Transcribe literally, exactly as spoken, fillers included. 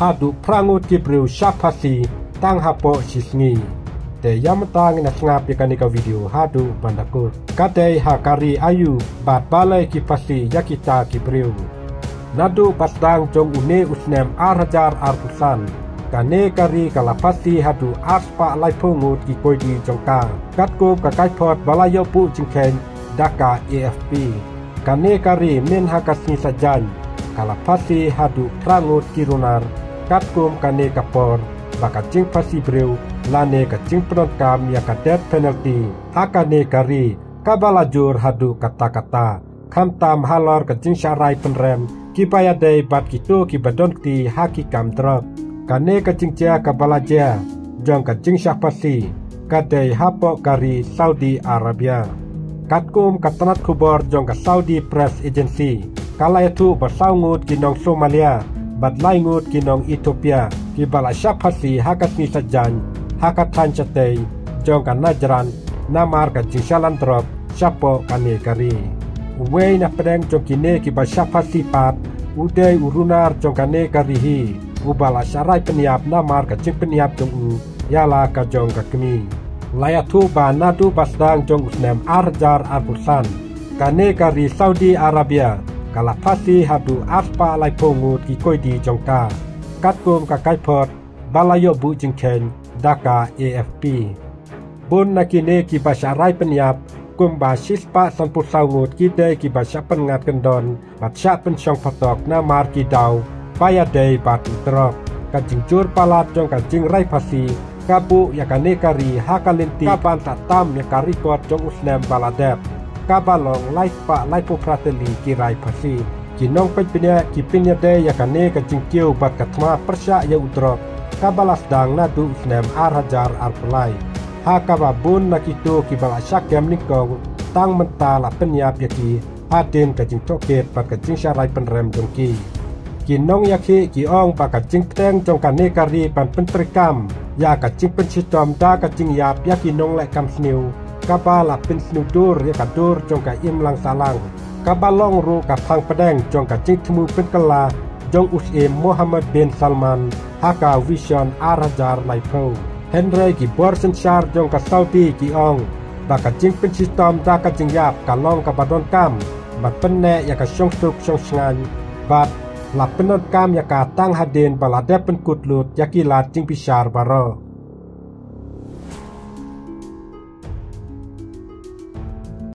haduh phra ngut ki briew shah phasi tang hapoh shi sngi. Te ïa mynta ngin ïa sngap ïa kane ka video haduh ban da kut. Ka dei ha ka ri Ayu bad balei ki phasi ïa kita ki briew. Naduh ba sdang jong une u snem ar hajar arphew san, kane ka ri ka la phasi haduh arspah laiphew ngut ki koidi jong ka, katkum ka kaiphod ba la ïoh buh jingkheiñ da ka A F P. Kane ka ri mynha ka sngi Saitjaiñ ka la phasi haduh phra ngut ki runar, katkum kane ka por ba ka jingphasi briew lane ka jingpyndonkam ïa ka death penalty ha kane ka ri kaba la jur haduh katta katta. Khamtam halor ka jingshah rai pynrem kiba ïadei bad kito kiba don kti ha ki kam drok. Kane ka jingjia kaba la jia jong ka jingshah phasi ka dei hapoh ka ri Saudi Arabia. Katkum ka tnat khubor jong ka Saudi Press Agency, ka la ïathuh ba saw ngut ki nong Somalia bad lai ngut ki nong Ethiopia kiba la shah phasi ha ka sngi Saitjaiñ ha ka thaiñ shatei jong ka Najran namar ka jingshah lan drok shapoh kane ka ri. Uwei na pdeng jong kine kiba shah phasi pat u dei u runar jong kane ka ri hi, uba la shah rai pynïap namar ka jingpynïap jong u ïa la ka jong ka kmie. La ïathuh ba naduh ba sdang jong u snem ar hajar arphew san, kane ka ri Saudi Arabia ka la phasi haduh arspah laiphew ngut ki koidi jong ka, katkum ka kaiphod ba la ïoh buh jingkheiñ da ka A F P. Bun na kine kiba shah rai pynïap, kumba shispah sanphew saw ngut ki dei kiba shah pynngat kyndon bad shah pynshong phatok namar ki daw ba ïadei bad u drok. Ka jingjur palat jong ka jingrai phasi ka buh ïa kane ka ri ha ka lynti kaban sa tam ïa ka record jong u snem ba la dep, kaba long laispah laiphew phra tylli ki rai phasi. Ki nongpeit bniah ki pynïadei ïa kane ka jingkiew bad ka thma pyrshah ïa u drok kaba la sdang naduh u snem ar hajar arphew lai, ha kaba bun na kito kiba la shah kem nyngkong tang mynta la pynïap ïa ki hadien ka jingtohkit bad ka jingshah rai pynrem jong ki. Ki nongïakhih ki ong ba ka jingpyrshang jong kane ka ri ban pyntreikam ïa ka jingpynshitom da ka jingïap ïa ki nongleh kam sniew kaba la pynsniew dur ïa ka dur jong ka imlang sahlang, kaba long ruh ka phang pdeng jong ka jingthmu pynkylla jong u syiem Mohammed bin Salman ha ka Vision ar hajar laiphew. Hynrei ki bor synshar jong ka Saudi ki ong ba ka jingpynshitom da ka jingïap ka long kaba donkam ban pynneh ïa ka shongsuk shongshngaiñ bad la pyndonkam ïa ka tang hadien ba la dep pynkut lut ïa ki lad jingbishar baroh.